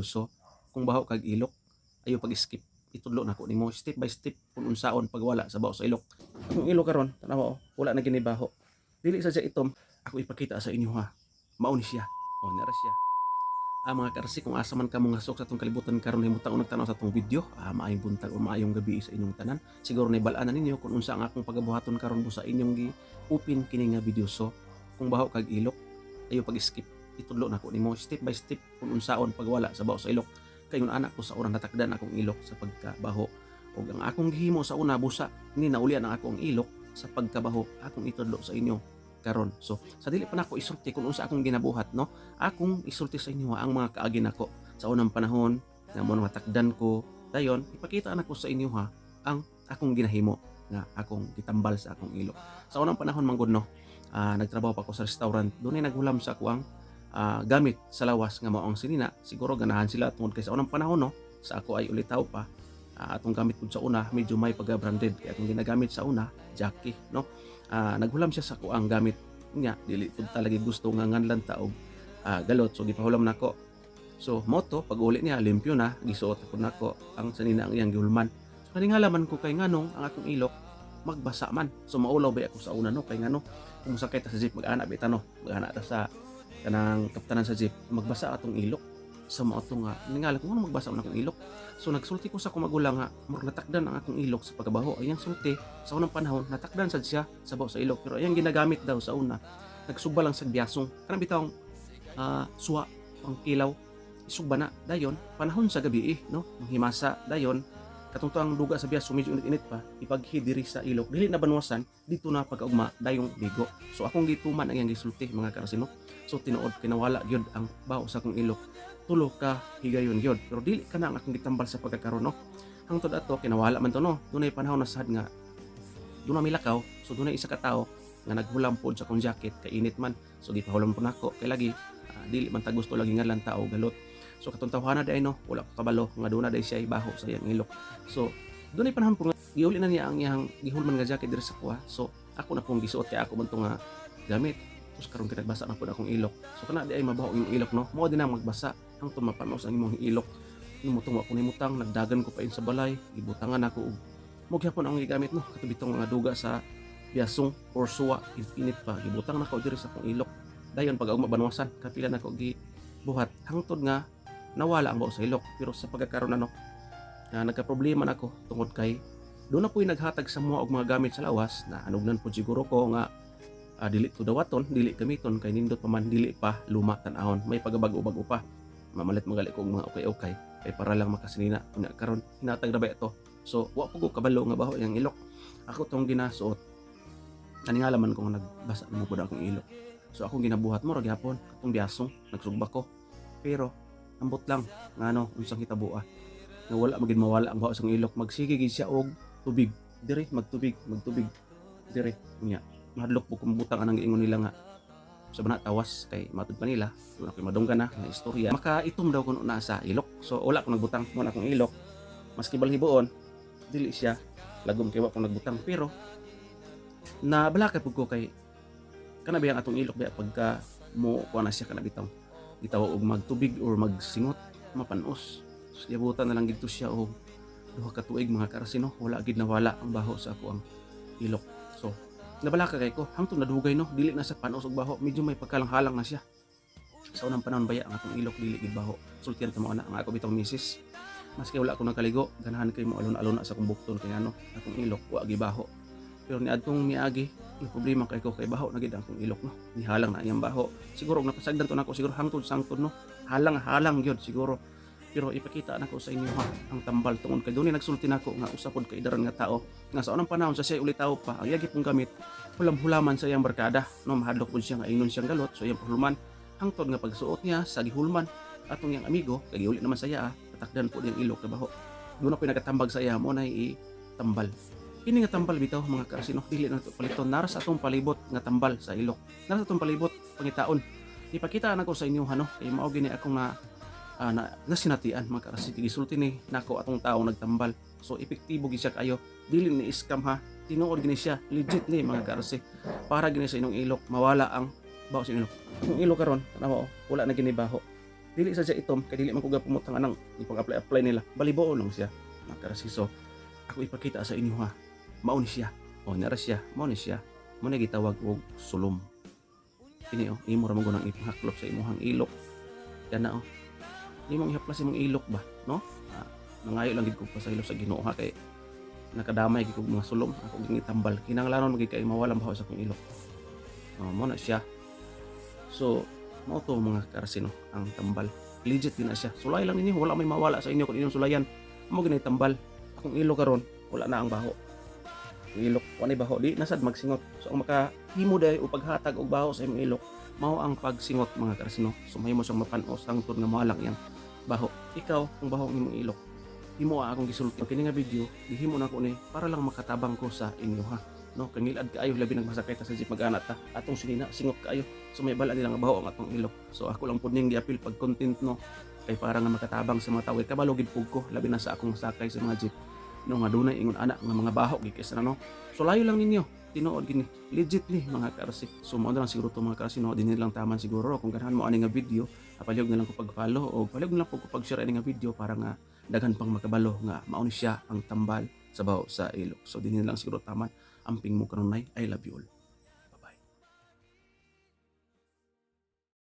So, kung baho kag ilok, ayo pag-skip. Itudlo nako nimo step by step kung unsaon pagwala sa baho sa ilok. Akong ilok karon, tanawa oh, wala na gini baho. Dili sa siya itom, ako ipakita sa inyo ha. Mao ni siya. Oh, nara siya. Ah, mga karsi, kung asa man ka mo ngasok sa atong kalibutan karon himutang nagtanaw sa atong video, maayong buntag o maayong gabi sa inyong tanan. Siguro naibal-an na ninyo kung unsa ang akong pagabuhaton karon mo sa inyong gi-open kini nga video. So, kung baho kag ilok, ayo pag-skip. Itudlo nako nimo step by step kung unsaon pagwala sa baho sa ilok. Kay anak ko sa unang natakdan akong ilok sa pagkabaho. Ug ang akong gihimo sa una busa ni naulian ang akong ilok sa pagkabaho, akong itudlo sa inyo karon. So, sa dili pa nako isulti kung unsa akong ginabuhat, no? Akong isulti sa inyo ang mga kaagi nako sa unang panahon nga mo natakdan ko. Dayon ipakita nako sa inyo ha ang akong ginahimo nga akong gitambal sa akong ilok. Sa unang panahon man gud, no, nagtrabaho pa ako sa restaurant. Dunay naghulam sa ako ang gamit sa lawas nga mao ang sinina. Siguro ganahan sila tungod kay sa unang panahon, no, sa ako ay ulitaw pa, atong gamit pud sa una medyo may pagka-branded kay atong ginagamit sa una Jackie, no. Naghulam siya sa ako ang gamit niya, dili pud talaga gusto nga nganlan ta og galot, so gipahulam nako. So moto pag uli niya limpyo na, gisuot ako nako ang sanina ang iyang gihulman. So kaningalaman ko kay nganong ang akong ilok magbasa man. So maulaw ba ako sa una, no, kay ngano kung mosakay ta sa jeep, mag-ana bita, no, mag-ana ta sa kanang kaptanan sa jeep, magbasa atong ilok. Sa mao to nga ningala ko ngano magbasa man akong ilok. So nagsulti ko sa akong magulang nga murag natakdan ang akong ilok sa pagkabaho. Ayang sulti, sa unang panahon natakdan sad siya sa baho sa ilok, pero ayang ginagamit daw sa una, nagsugba lang sa biyasong, kanang bitawng suwa pangkilaw, isugba na. Dayon panahon sa gabi eh, no, manghimasa. Dayon katong ang duga sa biyasong medyo init-init pa, ipaghi diri sa ilok, dili na banwasan dito na pagkaugma, dayong ligo. So akong gituman ang iyang gisulti, mga karasino. So tinuod kinawala gyud ang baho sa akong ilok tulo ka higayon gyud, pero dili kana ang akong gitambal sa pagkakaron, no. Hangtod ato kinawala man to, no, dunay panahon na sad nga doon na milakaw. So dunay isa ka tawo nga naghulam pod sa akong jacket kay init man, so gipahulam po nako kay lagi dili man ta gusto lagi nga lang tao galot. So katong tawhana di ay, no, wala ko kabalo nga doon na day siya ibaho sa iyang ilok. So dunay panahon po nga giuli na niya ang iyang gihulman nga jacket diri sa kuha. So ako na pong gisuot kay ako man to nga gamit. Tapos karon kinagbasa na pud akong ilok. So kana di ay mabaho ang imong ilok, no, mao din ang magbasa hangtod mapanos ang imong ilok. Nimutong wa ko nimutang, nagdagan ko pa in sa balay, gibutangan ako og mo gyapon ang gigamit, no, kato bitong mga duga sa biyasong or suwa, init pa, gibutang nako diri sa akong ilok. Dayon pag ugma banwasan, kapila nako gibuhat hangtod nga nawala ang baho sa ilok. Pero sa pagkakaroon ano nga nagka-problema nako tungod kay doon na po'y naghatag sa mga og mga gamit sa lawas na anugnan po siguro ko nga dili to dawaton, dili gamiton kay nindot pa man, dili pa luma tan-awon, may pagabago-bago pa. Mamalit magali ko og mga okay-okay kay para lang makasinina. Unya karon hinatag na ba ito. So wa po ko kabalo nga baho yang ilok. Ako tong ginasuot, naningalaman ko nga nagbasa na mo pud akong ilok. So akong ginabuhat mo ra gyapon katong biyasong, nagsugba ko. Pero ambot lang ngano unsang hitaboa nga wala magid mawala ang baho sa ilok. Magsige gid siya og tubig dire, magtubig, magtubig dire. Unya mahadlok po kung butang anang giingon nila nga sa bana tawas kay matud pa nila doon ako madunggan na nga istorya, makaitom daw kuno na sa ilok. So wala ko nagbutang mo na akong ilok, maski balhiboon dili siya lagom kay wa ko nagbutang. Pero nabalaka pud ko kay kana ba ang atong ilok ba pagka mo kuha na siya, kana bitong gitawa og magtubig or magsingot, mapanos. So, gibutan na lang gidto siya og 2 ka tuig, mga karasino, wala gid nawala ang baho sa ako ang ilok. So nabalaka kay ko hangtod nadugay, no, dili na sa panos og baho, medyo may pagkalang-halang na siya. Sa unang panahon baya ang atong ilok dili gid baho. Sultian ta mo ana ang ako bitong misis, maski wala ko nakaligo, ganahan kay mo alon-alon na sa akong bukton kay ano akong ilok wa gibaho. Pero niadtong miagi na problema kay ko kay baho na gid ang akong ilok, no, nihalang na iyang baho. Siguro og napasagdan to nako siguro hangtod sangtod, no, halang halang gyud siguro. Pero ipakita nako sa inyo ha ang tambal tungod kay dunay nagsulti nako nga usa pod ka idaran nga tao nga sa unang panahon sa siya ulitaw pa, ang iya gipong gamit hulam-hulaman sa iyang barkada, no. Mahadlok pud siya nga ingnon siyang galot, so iyang pahulman hangtod nga pagsuot niya sa gihulman atong iyang amigo kay giuli naman sa iya, tatakdan po niyang ilok kabaho. Doon ako nagatambag sa iya mo na i-tambal. Kini nga tambal bitaw, mga karasino, dili na to paliton. Nara sa atong palibot nga tambal sa ilok. Nara sa atong palibot, pangitaon. Ipakita na ko sa inyo hano kay mao gini akong na nasinatian, mga karasi. Gisulti ni nako atong tao nagtambal. So epektibo gid siya kayo. Dili ni scam ha. Tinuod gini siya, legit ni, mga karasi. Para gini sa inyong ilok mawala ang baho sa ilok. Kung ilok karon, tanawa oh, wala na gini baho. Dili sa siya itom kay dili man ko gapumutang anang ipang apply apply nila. Balibo lang siya, mga ka-RC. So ako ipakita sa inyo ha. Mao ni siya. O nara siya, mao ni siya. Mao na gitawag og sulom. Kini oh, imo ra man gunang ipahaklop sa imong ilok. Kana oh. Imong ihaplas imong ilok ba, no? Ah, nangayo lang gid ko pasaylo sa Ginoo ha, kay nakadamay gid kog mga sulom ako ging itambal. Kinahanglanon magid kay mawalang baho sa akong ilok. Oh, mao na siya. So, mao to, mga ka-RC, no, ang tambal. Legit din na siya. Sulay lang ninyo, wala may mawala sa inyo kung inyong sulayan. Mao gini tambal. Akong ilok karon, wala na ang baho. Ang ilok, wala baho, di nasad magsingot. So ang makahimo day o paghatag og baho sa imong ilok, mao ang pagsingot, mga ka-RC, no. So mahimo siyang mapanos hangtod nga mohalang iyang baho. Ikaw, kung baho ang imong ilok, himo akong gisulti. Kini nga video, gihimo na ko ni para lang makatabang ko sa inyo ha. No, kangilad kaayo, labi nagmasakay ta sa jeep, mag-ana ta. Atong sinina, singot kaayo. So may bala nila nga baho ang atong ilok. So ako lang pud ning giapil pag content, no, kay para nga makatabang sa mga tawo. Kabalo gid pug ko, labi na sa akong sakay sa mga jeep, no, nga dunay ingon ana nga mga baho gikis na, no. So layo lang ninyo, tinuod gini, legit ni, mga ka-RC. So mao na lang siguro to, mga ka-RC, no, dinhi lang taman siguro. Kung ganahan mo ani nga video, palihog na lang ko pag-follow o palihog na lang po ko pag-share ani nga video para nga daghan pang makabalo nga mao ni siya ang tambal sa baho sa ilok. So dinhi lang siguro taman. Amping mo kanunay. I love you all.